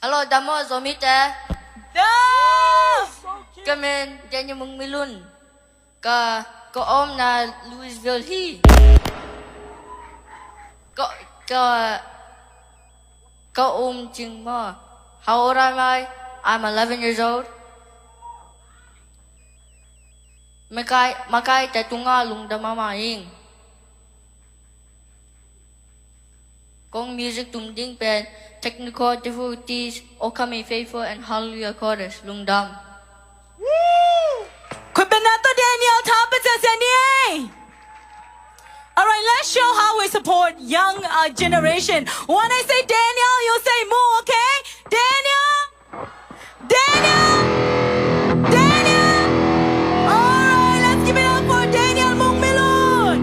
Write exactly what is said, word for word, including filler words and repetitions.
Hello, dam maw Zomite. Dam! Ka min Daniel Mung Milun. Ka, ka omna Louisville hi. Ka, ka, ka um cing maw. How old am I? I'm eleven years old. Makai, makai te tunga lungdam mahmah ing. Kong music tum ding pen Technical Difficulties, O Come Ye Faithful and Hallelujah Chorus. Lungdam. Khuipen na to Daniel tha pe cia cia ni ei. Alright, let's show how we support young, uh, generation. When I say Daniel, you say Mung, okay? Daniel! Daniel! Daniel! Alright, let's give it up for Daniel Mung Milun.